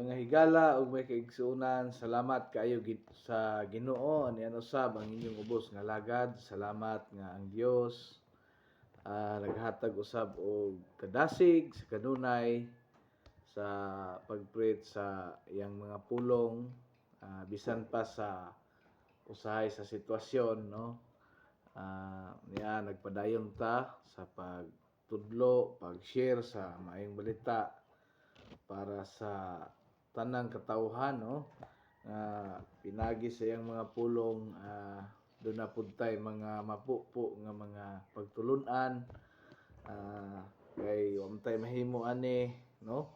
Mga higala ug mga kaigsuonan, salamat kaayo sa Ginoo ani usab ang inyong ubos nga alagad. Salamat nga ang Dios naghatag usab og kadasig sa kanunay sa pag-preach sa iyang mga pulong, bisan pa sa usahay sa sitwasyon, no? Niya nagpadayon ta sa pagtudlo, pag-share sa maayong balita para sa tanang katawhan, no, nga pinagi sa iyang mga pulong, duna pud tay mga mapupo nga mga pagtulun-an, kay wa man tay mahimo ani, no,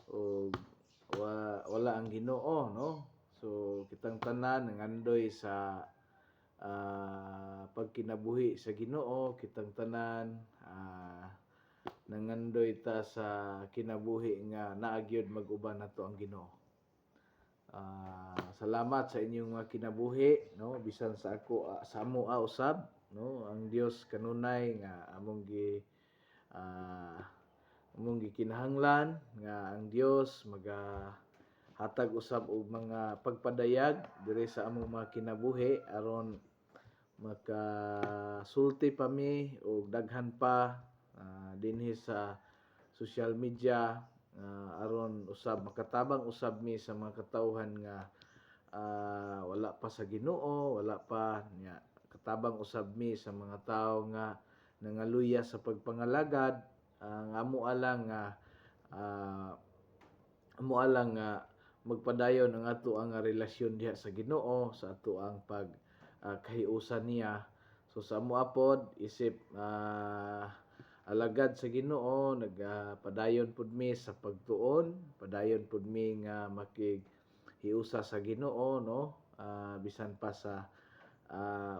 og wala ang Ginoo, no? So kitang tanan nangandoy sa pagkinabuhi sa Ginoo. Kitang tanan nangandoy ta sa kinabuhi nga naa gyud mag-uban nato ang Ginoo. Salamat sa inyong mga kinabuhi, no, bisan sa ako, sa amo usab, no, ang Dios kanunay nga among gikinahanglan nga ang Dios maga hatag usab og mga pagpadayag diri sa among mga kinabuhi aron makasulti pa mi og daghan pa dinhi sa social media, aron usab makatabang usab mi sa mga katawhan nga wala pa sa Ginoo, wala pa nya katabang usab mi sa mga tawo nga nangaluya sa pagpangalagad. Ang amo lang nga magpadayon ang ato ang relasyon diha sa Ginoo sa ato ang pag kahiusan niya. So sa amo pod isip alagad sa Ginoo, nagpadayon pud mi sa pagtuon, padayon pud mi nga makighiusa sa Ginoo, no, bisan pa sa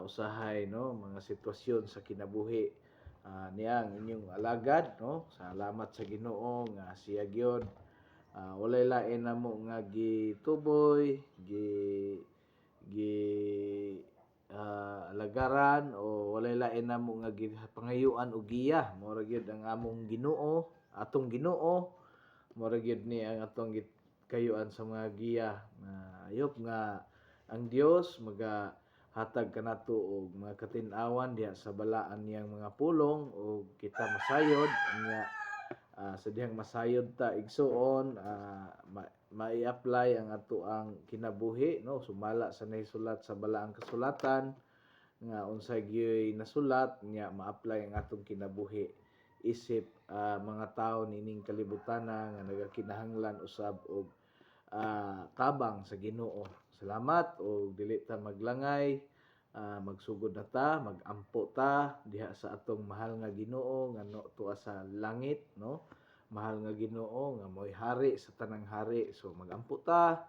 usahay, no, mga sitwasyon sa kinabuhi. Niya ang inyong alagad, no. Salamat sa Ginoo nga siya gyud, walay lain namo nga gituboy, gi gi alagaran o walay lain namo nga gipangayuan og giya. Mao ra gyud ang among Ginoo, atong Ginoo. Mao ra gyud ni ang atong gikayuan sa mga giya. Na ayop nga ang Dios maga hatag kanato og mga katin-awan diha sa balaan niyang mga pulong og kita masayod nya. Sa dihang masayod ta, igsuon, mai-apply ang ato ang kinabuhi, no, sumala sa nahisulat sa balaang kasulatan nga unsay gyoy nasulat nya ma-apply ang atong kinabuhi isip mga tawo niining kalibutan nga nagakinahanglan usab og tabang sa Ginoo. Salamat og dili ta maglangay, magsugod na ta, magampo ta diha sa atong mahal nga Ginoo nga no, tuwa sa langit, no? Mahal nga Ginoo nga mo'y hari sa tanang hari. So magampo ta,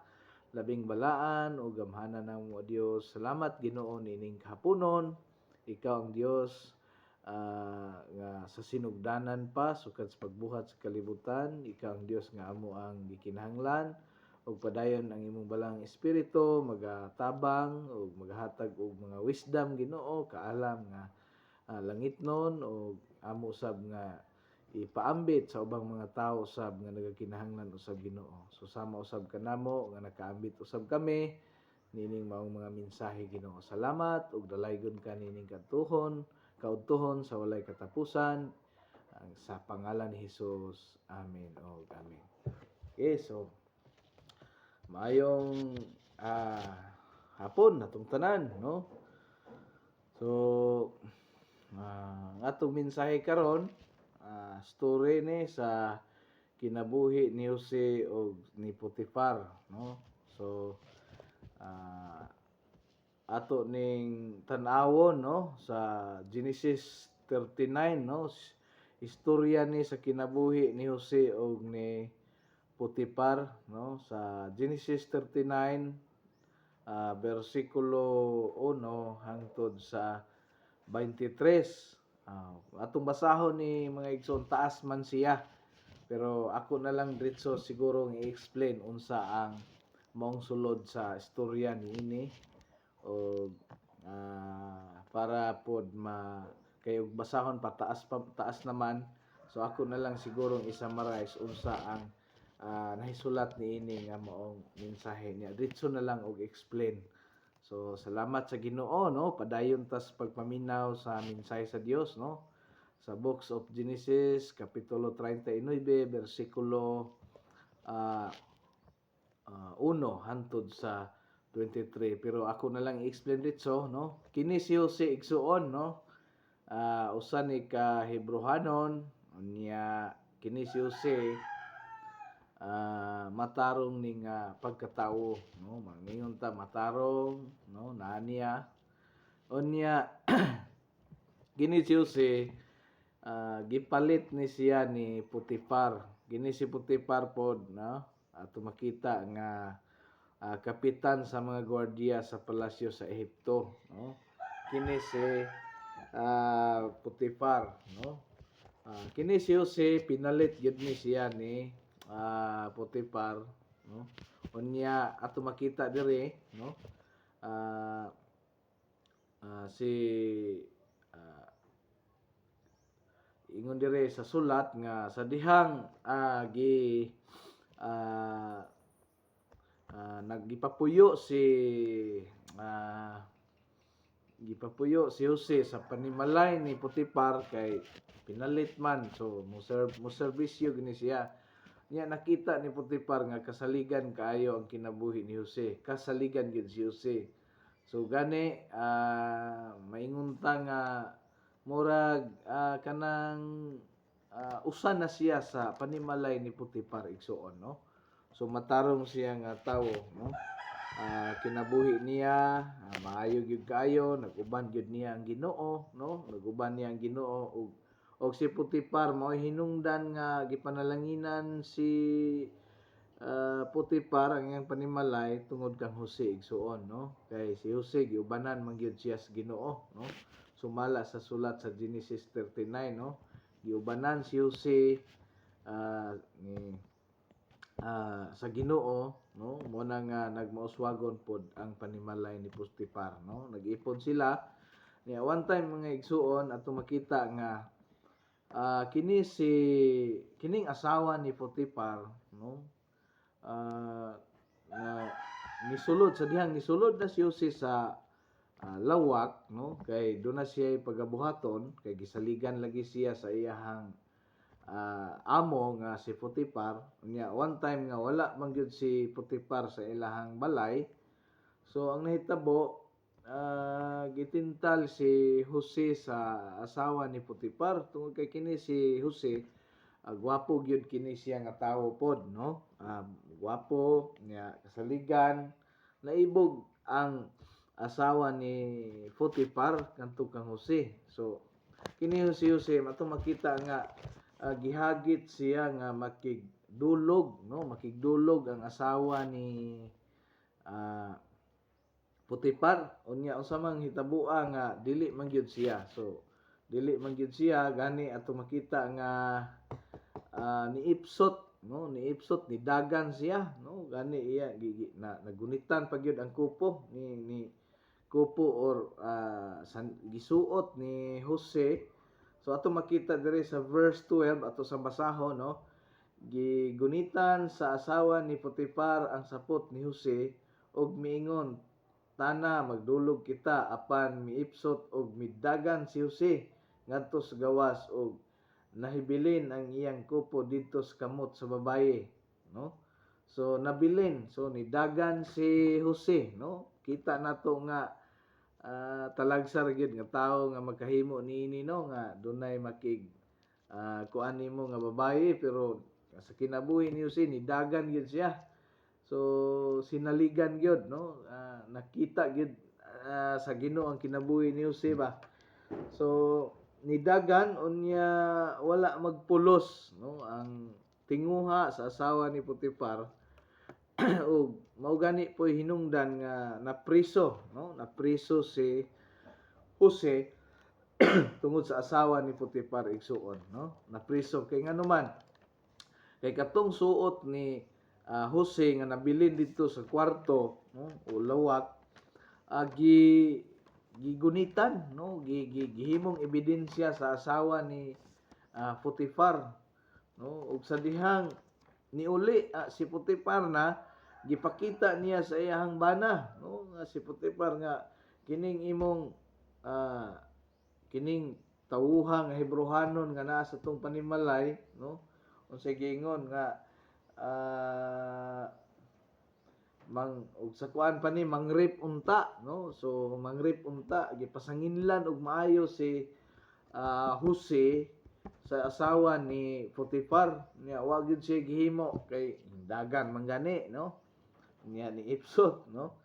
labing balaan o gamhanan namo Dios. Salamat, Ginoo, niining kahaponon. Ikaw ang Dios nga sa sinugdanan pa sukad sa pagbuhat sa kalibutan, ikaw ang Dios nga amo ang gikinahanglan ug padayon ang imong balang espiritu magatabang ug magahatag og mga wisdom, Ginoo, kaalam nga langitnon ug amo usab nga ipaambit sa ubang mga tawo usab nga nagakinahanglan usab, Ginoo. So sama usab kanamo nga nakaambit usab kami nining maong mga mensahe, Ginoo. Salamat ug dalaygon ka nining kadtuhon, kaudtuhon sa walay katapusan. Ang sa pangalan ni Hesus. Amen o amen. Okay, so maayong hapon natong tanan, no? So ang atong mensahe karon, story ni sa kinabuhi ni Jose og ni Potifar, no? So ato ning tan-awon, no, sa Genesis 39, no? Istorya ni sa kinabuhi ni Jose og ni Potifar, no, sa Genesis 39 bersikulo 1 hangtod sa 23. Atong basahon ni, mga igsoon, taas man siya. Pero ako na lang diretso siguro i-explain unsa ang maong sulod sa istorya niini o para pod ma kay og basahon pa, taas pa, taas naman. So ako na lang siguro i-summarize unsa ang nahisulat niini nga maong mensahe niya. Diretso na lang og explain. So salamat sa Ginoo, no? Padayon tas pagpaminaw sa mensahe sa Dios, no? Sa Books of Genesis kapitulo 39 bersikulo 1 hantod sa 23, pero ako na lang i-explain dito, no? Kini si Jose, igsuon, no? Usa ni ka Hebrohanon. Unya kini si Jose, matarong ni nga pagkatao, no? Mangingon ta matarong, no? Naa niya. Unya kini si Jose, gipalit ni siya ni Potifar. Kini si Potifar pod, no? Ato makita nga kapitan sa mga gwardiya sa palasyo sa Ehipto, no? Kini si Potifar, no? Kini si Jose, pinalit gyud ni siya ni Potifar, no? Unya ato makita diri, no? Si ingon dire sa sulat nga sa dihang gi naggipapuyo si gipapuyo si Jose sa panimalay ni Potifar kay pinalit man, so mo serbisyo gini siya. Niya nakita ni Potifar nga kasaligan kaayo ang kinabuhi ni Jose. Kasaligan gyud si Jose. So gani maingon ta nga murag kanang usa na siya sa panimalay ni Potifar, igsuon, no? So matarong siya nga tawo, no? Kinabuhi niya maayo gyud kaayo, nag-uban gyud niya ang Ginoo, no? Nag-uban niya ang Ginoo ug si Potifar mao'y hinungdan nga gipanalanginan si Potifar ang iyang panimalay tungod kang Jose, igsuon, no? Kay si Jose giubanan man gyud siya sa Ginoo, no? Sumala sa sulat sa Genesis 39, no? Giubanan si Jose ni sa Ginoo, no? Mo na nga nagmauswagon pod ang panimalay ni Potifar, no? Nag-ipon sila niya one time, mga igsuon. Ato makita nga kini si kining asawa ni Potifar, no? Na nisulod sa dihang nisulod na si Jose sa lawak, no? Kay doon na siya pagabuhaton kay gisaligan lagi siya sa iyahang amo nga si Potifar. Unya one time nga wala man gyud si Potifar sa ilahang balay, so ang nahitabo, gitintal si Jose sa asawa ni Potifar tungod kay kini si Jose, gwapo gyud kini siya nga tawo pod, no? Gwapo nya, kasaligan. Naibog ang asawa ni Potifar kanto kang Jose. So kini si Jose, ato makita nga gihagit siya nga makigdulog, no? Makigdulog ang asawa ni Potifar. Unya unsa man hitaboa nga dili man gyud siya. So dili man gyud siya, gani ato makita nga niipsot, no? Niipsot, nidagan siya, no? Gani iya gi, gi, na nagunitan pa gyud ang kupo ni kupo or gisuot ni Jose. So ato makita diri sa verse 12, ato sa basahon, no? Gigunitan sa asawa ni Potifar ang sapot ni Jose ug miingon, "Tana, magdulog kita." Apan miipsot og midagan si Jose ngadto sa gawas ug nahibilin ang iyang kupo didto sa kamot sa babaye, no? So nabilin, so nidagan si Jose, no? Kita nato nga talagsa ra gyud nga tawo nga magkahimo niini, no? Nga dunay makig kuan nimo nga babaye, pero sa kinabuhi ni Jose nidagan gyud siya. So sinaligan gyud, no? Nakita gyud sa Ginoo ang kinabuhi ni Jose ba. So nidagan, unya wala magpulos, no, ang tinguha sa asawa ni Potifar ug mao gani po'y hinungdan nga napriso, no? Napriso si Jose tungod sa asawa ni Potifar, igsuon, no? Napriso kay ngano man kay katong suot ni Jose nga nabilin didto sa kwarto, no, o lawak, gi gigunitan, no? gi, gi gihimong ebidensya sa asawa ni Potifar, no? Ug sa dihang Niuli si Potifar na gipakita niya sa iyahang bana, no, nga si Potifar nga kining imong kining tawuha nga Hebrohanon nga naa sa tong panimalay, no, unsay giingon nga mang og sa kuan pa ni mangrip unta, no? So mangrip unta, gipasanginlan og maayo si Jose sa asawa ni Potifar niya. Wa gyud siya gihimo kay dagan man gani, no, niya ni ipsot, no?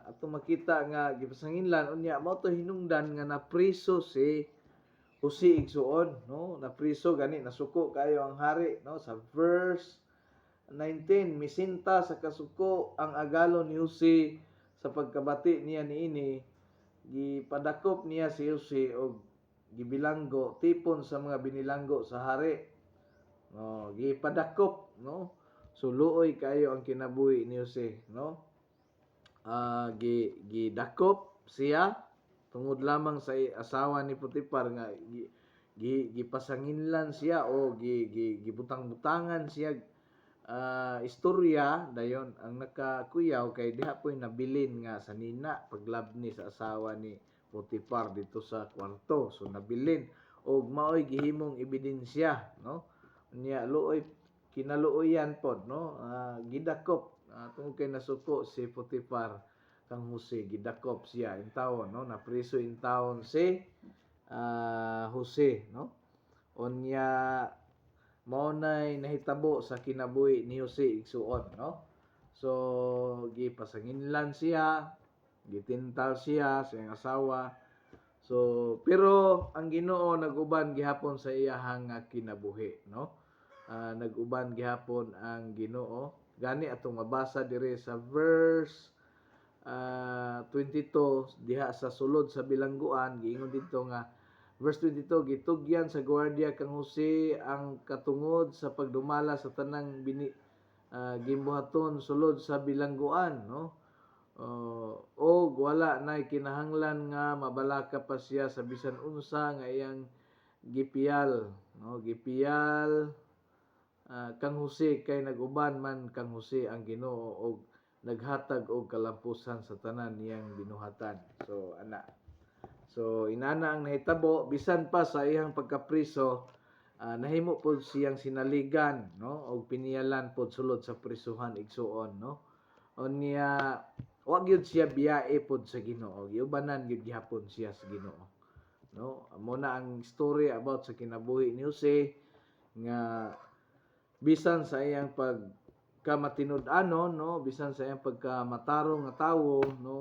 Ato makita nga gipasanginlan. Unya mao to hinungdan nga napriso si Jose, igsuon, no? Napriso gani, nasuko kayo ang hari, no? Sa verse 19, misinta sa kasuko ang agalon ni Jose sa pagkabati niya niini. Gipadakop niya si Jose og gibilanggo tipon sa mga binilanggo sa hari, no? Gipadakop, no? So luoy kayo ang kinabuhi ni Jose, no? Gi gidakop siya tungod lamang sa asawa ni Potifar nga gi, gi gipasanginlan siya o gi, gi gibutang-butangan siya istorya. Dayon ang nakakuyaw kay diha po'y nabilin nga sanina paglabni sa asawa ni Potifar dito sa kwarto. So nabilin og maoy gihimong ebidensya, no? Nya luoy, kinaluoyan pod, no? Gidakop tungod kay nasuko si Potifar kang Jose, gidakop siya intawon, no? Napriso intawon si Jose, no? Unya mao nay nahitabo sa kinabuhi ni Jose, igsuon, no? So gipasanginlan siya, gitintal siya sa iyang asawa. So pero ang Ginoo nag-uban gihapon sa iyahang nga kinabuhi, no? Nag-uban gihapon ang Ginoo. Gani atong mabasa diri sa verse 22, diha sa sulod sa bilangguan, giingon didto nga verse 22, gitugyan sa gwardiya kang Jose ang katungod sa pagdumala sa tanang bini gimbuhaton sulod sa bilangguan, no? Og wala nay kinahanglan nga mabalaka pa siya sa bisan unsa nga iyang gipiyal, no? Gipiyal kang Jose kay nag-uban man kang Jose ang Ginoo og naghatag og kalampusan sa tanan niyang binuhatan. So ana. So inana ang nahitabo. Bisan pa sa iyang pagkapriso, nahimo pod siyang sinaligan, no, og piniyalan pod sulod sa prisuhan, igsuon, no? Unya wa gyud siya biyae pod sa Ginoo, giubanan gyud gihapon siya sa Ginoo, no? Mo na ang story about sa kinabuhi ni Jose nga bisan sa iyang pagkamatinud-anon, no, bisan sa iyang pagkamatarong nga tawo, no,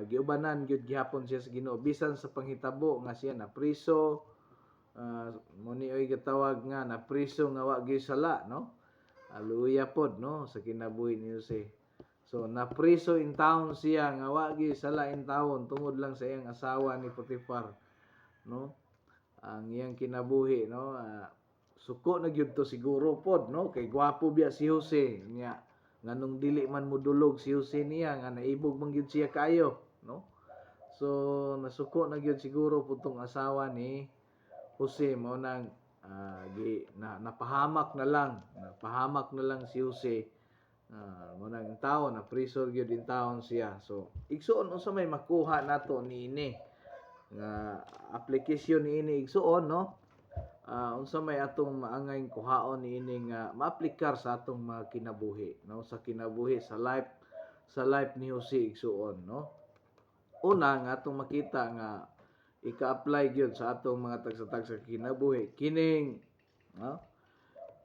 giubanan gyud gihapon siya sa Ginoo bisan sa panghitabo nga siya napriso. Mo ni oy gitawag nga napriso nga wa gyud sala, no? Luya pod, no, sa kinabuhi ni Jose. So napriso in town siya nga wa gyud sala in town tungod lang sa iyang asawa ni Potifar, no? Ang iyang kinabuhi, no, suko na gyud to siguro pod, no, kay gwapo biya si Jose. Nya nganong dili man modulog si Jose niya nga naibog man gyud siya kayo, no? So nasuko na gyud siguro pud tong asawa ni Jose. Mao nang gi na, napahamak na lang si Jose. Mao nang taon na priso gyud in taon siya. So igsuon, unsa may makuha nato niini nga application niini, igsuon, no? Unsa may atong maangay kuhaon niini nga maaplikar sa atong mga kinabuhi, no, sa kinabuhi, sa life ni Jose, igsuon, no? Una nga atong makita nga ika-apply gyud sa atong mga tagsa-tagsa kinabuhi kining, no,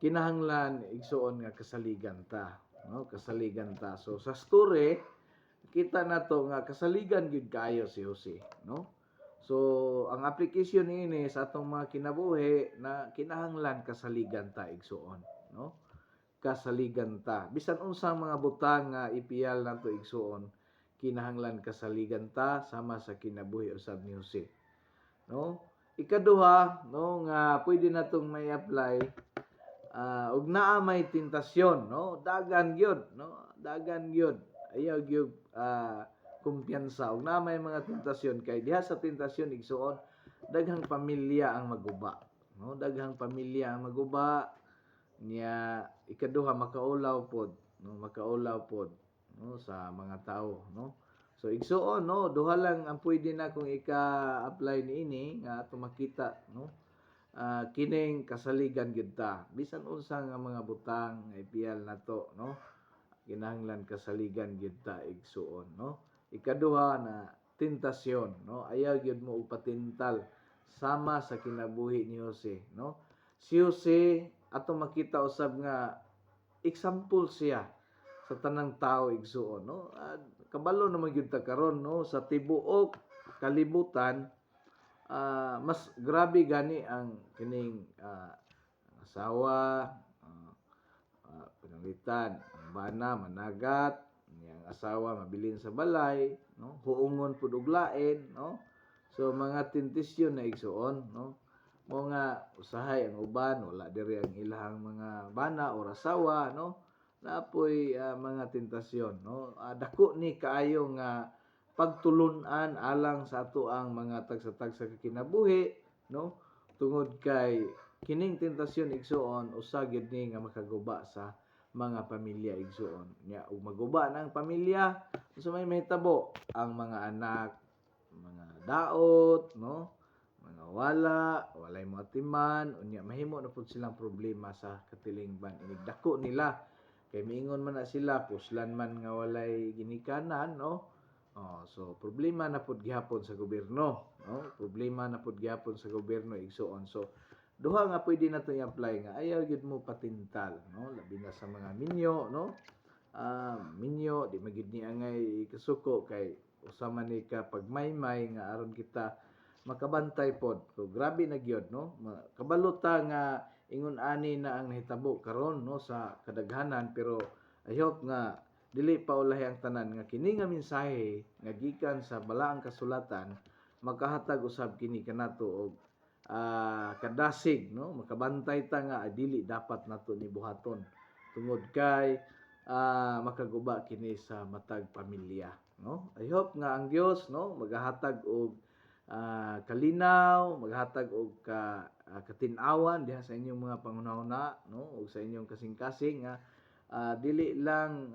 kinahanglan, igsuon, nga kasaligan ta, no? Kasaligan ta. So sa story kita nato nga kasaligan gyud kaayo si Jose, no? So ang application niini sa atong mga kinabuhi na kinahanglan kasaligan ta, igsuon, no? Kasaligan ta bisan unsang mga butang nga ipiyal nato, igsuon. Kinahanglan kasaligan ta sama sa kinabuhi usab ni Jose, no? Ikaduha, no, nga pwede natong may apply og naa may tentasyon, no? Dagan gyud, no? Dagan gyud, ayaw gyud kumpiyansa og naa may mga tentasyon kay diha sa tentasyon, igsuon, daghang pamilya ang maguba. no? Daghang pamilya ang maguba niya. Ikaduha, makaulaw pod, no? Makaulaw pod, no, sa mga tao, no? So igsuon, no, duha lang ang pwede na kung ika-apply niini nga ato makita, no? Kining kasaligan gyud ta bisan unsa nga mga butang nga ipiyal nato, no? Kinahanglan kasaligan gyud ta, igsuon, no? Ikaduha na tentasyon, no? Ayaw gyud mo og patintal sama sa kinabuhi ni Jose, no? Si Jose, ato makita usab nga example siya sa tanang tao, igsuon, no? Kabalo naman gyud ta karon, no, sa tibuok kalibutan, mas grabe gani ang kining asawa, pananglitan ang bana managat niyang asawa mabilin sa balay, no? Huungon pud og lain, no? So mga tentasyon na, igsuon, no? Mo nga usahay ang uban wala diri ang ilahang mga bana or asawa, no? Napoy mga tentasyon, no? Dako ni kaayo nga pagtulun-an alang sa ato ang mga tagsa-tagsa ka kinabuhi, no? Tungod kay kining tentasyon, igsuon, usa gyud ni nga makaguba sa mga pamilya, igsuon. Nya ug maguba na ang pamilya, unsa may mahitabo? Ang mga anak mga daot, no? Mga wala, walay mo atiman. Unya mahimo na pud silang problema sa katilingban inig dako nila kay miingon man na sila, puslan man nga walay ginikanan, no? Oh, so problema na pud gihapon sa gobyerno, no? Problema na pud gihapon sa gobyerno, igsuon. So duha nga pwede nato i-apply nga ayaw gyud mo patintal, no? Labi na sa mga minyo, no? Minyo di magid ni angay kasuko kay usa man ni ka pagmaymay nga aron kita makabantay pod. So grabe na gyud, no? Kabalo ta nga ingon ani na ang nahitabo karon, no, sa kadaghanan, pero I hope nga dili pa ulahi ang tanan, nga kini nga mensahe nga gikan sa balaang kasulatan makahatag usab kini kanato og kadasig, no? Makabantay ta nga dili dapat nato ni buhaton tungod kay makaguba kini sa matag pamilya, no? I hope nga ang Dios, no, magahatag og kalinaw, maghatag og katin-awan diha sa inyong mga panghunahuna, no, ug sa inyong kasing-kasing nga dili lang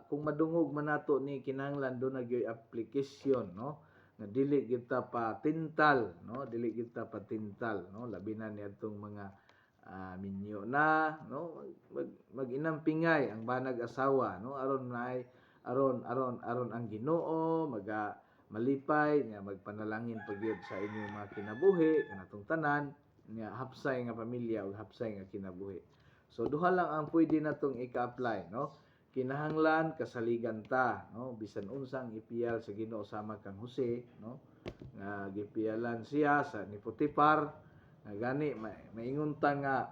kung madungog man nato ni, kinahanglan do na gyud application, no, nga dili kita patintal, no? Dili kita patintal, no? Labi na niadtong mga minyo na, no? Mag inampingay ang banag asawa, no, aron naay aron aron aron ang Ginoo maga malipay nga magpanalangin pagyud sa inyong mga kinabuhi kanatong tanan nga hapsay nga pamilya ug hapsay nga kinabuhi. So duha lang ang pwede natong ika-apply, no? Kinahanglan kasaligan ta, no? Bisan unsang ipiyal sa Ginoo sama kang Jose, no? Nga gipiyalan siya sa ni Potifar nga gani maingon ta nga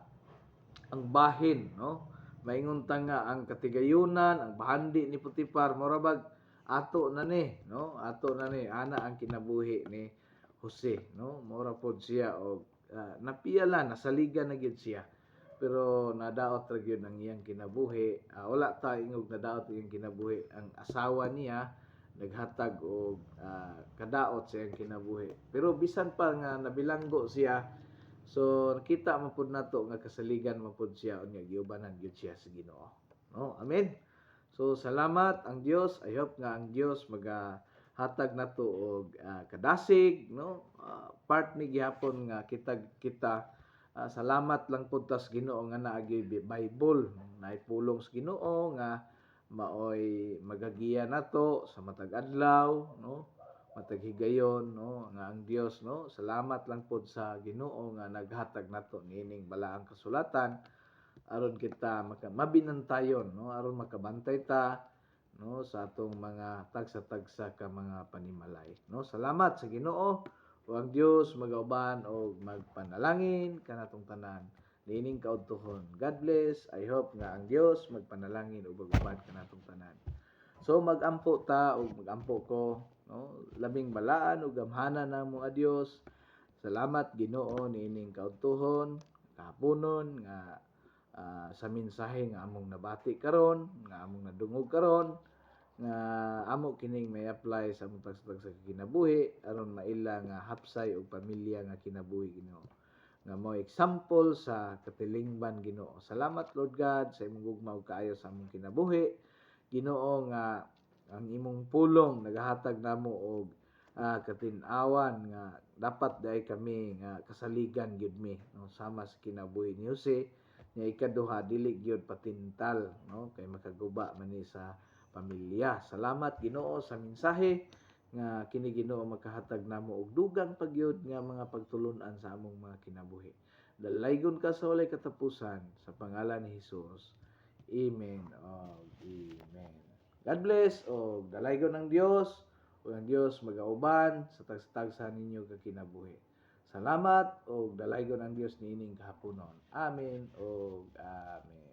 ang bahin, no? Maingon ta nga ang katigayunan, ang bahandi ni Potifar, mura bag ato na ni, no? Ato na ni ana ang kinabuhi ni Jose, no? Mura pod siya og napiyalan, nasaligan na gyud siya, pero nadaot ra gyud ang iyang kinabuhi. Wala ta ingog nadaot iyang kinabuhi, ang asawa niya naghatag og kadaot sa iyang kinabuhi. Pero bisan pa nga nabilanggo siya, so nakita man pud nato nga kasaligan man pud siya, unya giubanan gyud siya sa Ginoo, no? Amen. So salamat ang Dios. I hope nga ang Dios magahatag nato og kadasig, no? Part ni gihapon nga kita kita salamat lang pud tas Ginoo nga naa gyud Bible, naay pulong sa Ginoo nga maoy magagiya nato sa matag adlaw, no, matag higayon, no, nga ang Dios, no? Salamat lang pud sa Ginoo nga naghatag nato niining balaang kasulatan aron kita maka mabinantayon, no, aron makabantay ta, no, sa atong mga tagsa-tagsa ka mga panimalay, no? Salamat sa Ginoo ug ang Dios magauban og magpanalangin kanatong tanan niining kaudtohon. God bless. I hope nga ang Dios magpanalangin ug maguban kanatong tanan. So magampo ta ug magampo ko, no? Labing balaan ug gamhanan namo nga Dios, salamat Ginoo niining kaudtohon, kahaponon nga sa mensahe nga among nabati karon, nga among nadungog karon, nga amo kining may apply sa among tagsa-tagsa kinabuhi aron maila nga hapsay og pamilya nga kinabuhi, Ginoo. Nga mo example sa katilingban, Ginoo. Salamat, Lord God, sa imong gugma ug kaayo sa among kinabuhi. Ginoo, nga ang imong pulong nagahatag namo og katin-awan nga dapat diay kami nga kasaligan gyud mi, no, sama sa kinabuhi ni Jose. Nga ikaduha, dili gyud patintal, no, kay makaguba man ni sa pamilya. Salamat, Ginoo, sa mensahe nga kini, Ginoo, makahatag namo og dugang pa gyud nga mga pagtulun-an sa among mga kinabuhi. Dalaygon ka sa walay katapusan sa pangalan ni Hesus. Amen og amen. God bless og dalaygon ang Dios ug ang Dios magauban sa tagsa-tagsa ninyo ka kinabuhi. Salamat og dalaygon ang Dios niining kahaponon. Amen og amen.